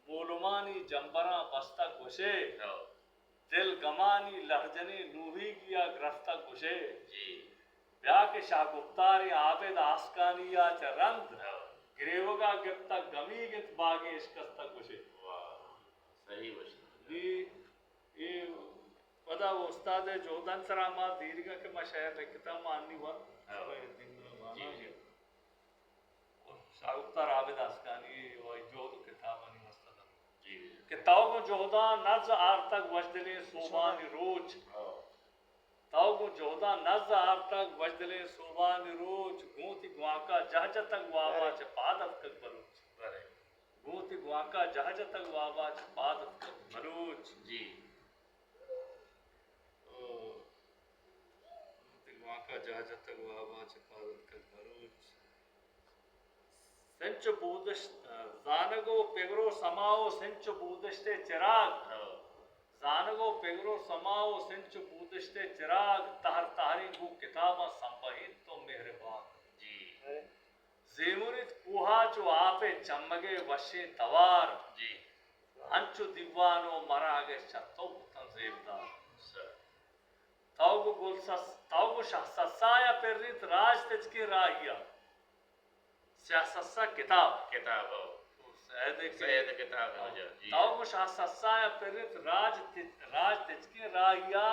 مولمانی جمبراں بستگ گوشے۔ ہو۔ دل گمانی لہرجنیں نوہیگیا گرفتگ گوشے۔ جی۔ بیا کہ شاہ گپتاریں عابد آسکانیا چہ رند، ہو۔ گریوگا گپتگ گمیگ انت باگیں اشکستگ گوشے۔ واہ، صحیح گوشت۔ نی اے پدا استاد ء جہدانی سرا ما دیریگا کہ ما شعر لکھتا، ما انی وت ہاں۔ شعر ء دیم ء مانا جی، جی۔ شاہ گپتار عابد آسکانی و جہد و کتابانی واسطہ دم۔ جی، جی۔ کہ تو گوں جہداں نز آرتگ وشدلیں سوبانی روچ۔ ہاں۔ تو گوں جہداں نز آرتگ وشدلیں سوبانی روچ، گوں تی گوانکا جہ جتگ وابا بلے۔ چہ پاد اتکگ بلوچ۔ بلے۔ گوں تی گوانکا جہ جتگ وابا چہ پاد اتکگ بلوچ۔ جی۔ او، گوں تی گوانکا جہ جتگ وابا چہ پاد اتکگ بلوچ۔ سنچ و بودشت، زانگ و پگر و سما و سنچ و بودشت چراگ۔ ہو۔ زانگ و پگر و سما و سنچ و بودشت چراگ، تہر تہریں گوں کتاباں سمبہینت و مہربان۔ جی۔ زیمریت کوہا چو آپ ء چمگ ء وشیں توار۔ جی۔ انچو دیوان و مراگش چہ تو بوتن زیبدار۔ سر۔ تو گو گل سس-، تو گو شاہ سسا یا پریت راج تچکیں راہیا۔ سیاہ سسا کتاب۔ کتاب، ہو۔ سید کے-، سید کتاب، ہو جا، جی۔ تو گو شاہ سسا یا پریت راج تچ-، راج تچکیں راہیا،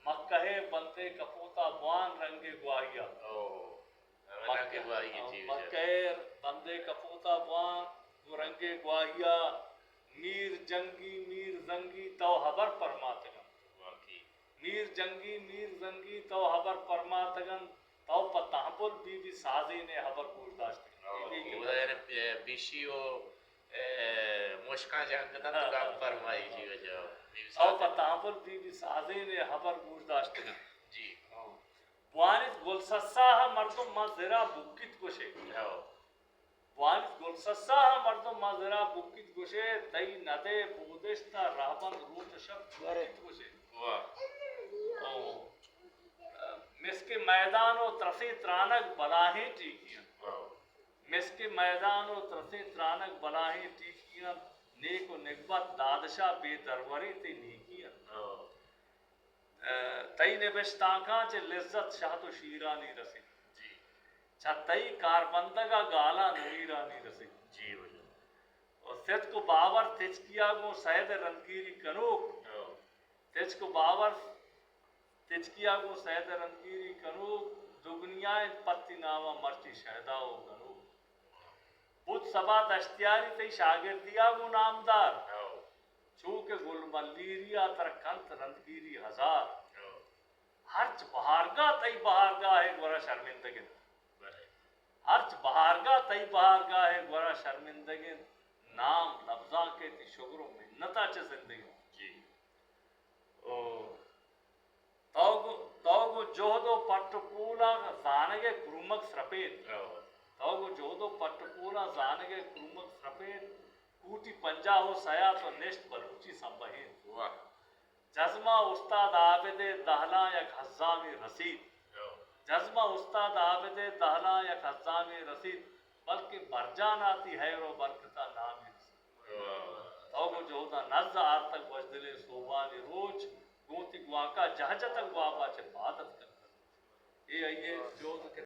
مکہ ء بندے کپوتا بوان رنگے گواہیا۔ او۔ مکہ، مکہ ء بندے کپوتا بوان گوں رنگے گواہیا، میر جنگی، میر زنگی تو ہبر پرماتگن۔ واقعی۔ میر جنگی، میر زنگی تو ہبر پرماتگن، تو پہ تہمبل بی بی سازین ء ہبر گوش داشتگن۔ ہاں، بی بی اودا یعنی بی-، بیشی و، اے، مشکاں جنگ کتن تو ہاں۔ گپ پرمائی جی وجہ۔ بی بی تو سازین۔ پہ تہمبل بی بی سازین ء ہبر گوش داشتگن۔ جی۔ ہاں۔ بوانیت گلسسا ء مردم ماں زرا بکیت گوشے۔ ہو۔ بوانیت گلسسا ء مردم ماں زرا بکیت گوشے، تئی ندے بودشت ء رہبند روچ ء شپ جوڑیت گوشے۔ واہ۔ او، مسکیں میدان و ترسیں ترانگ بلاہیں ٹیکی انت۔ واہ۔ مسکیں میدان و ترسیں ترانگ بلاہیں ٹیکی انت، نیک و نگبت دادشاہ بے دروریں تئی نیکی انت۔ ہو۔ تئی نبشتانکاں چہ لذت شہد و شیرانی رسیت۔ جی۔ چہ تئی کاربندگ ء گالاں نمیرانی رسیت۔ جی واجہ۔ و صدق و باور تچکیا گوں سید ء رندگیری کنوک۔ ہو۔ تچک و باور، تچکیا گوں سید ء رندگیری کنوک، دگنیا انت پتی ناما مرچی شہدا و گنوک۔ بوت سبا دشتیاری تئی شاگردیا گوں نامدار۔ ہو۔ چو کہ گل ملیری ء ترا کنت رندگیری ہزار۔ ہو۔ ہرچ بہارگاہ تئی بہارگاہ ء گورا شرمندگ انت۔ بلے۔ ہرچ بہارگاہ تئی بہارگاہ ء گورا شرمندگ انت۔ نام لبزانک ء تئی شگر و منت ء چہ زندگ انت۔ جی۔ او۔ تو گوں، تو گوں جہد و پٹ و پولاں زانگ ء کرومگ سرپیت۔ ہو۔ تو گوں جہد و پٹ و پولاں زانگ ء کرومگ سرپیت۔ کوٹی پنجاہ و سیات و نشت بلوچی سمبہیت۔ واہ۔ جزما استاد عابد ء دہلاں یک ہزامی رسیت۔ ہو۔ جزما استاد عابد ء دہلاں یک ہزامی رسیت، بلکیں برجان آتی حیر و برکتا نامی رسیت۔ واہ۔ تو گوں جہداں نز آرتگ وشدلیں سوبانی روچ، گوں تی گوانکا جہ جتگ وابا چہ پاد اتکگ۔ اے آئی ء جہد و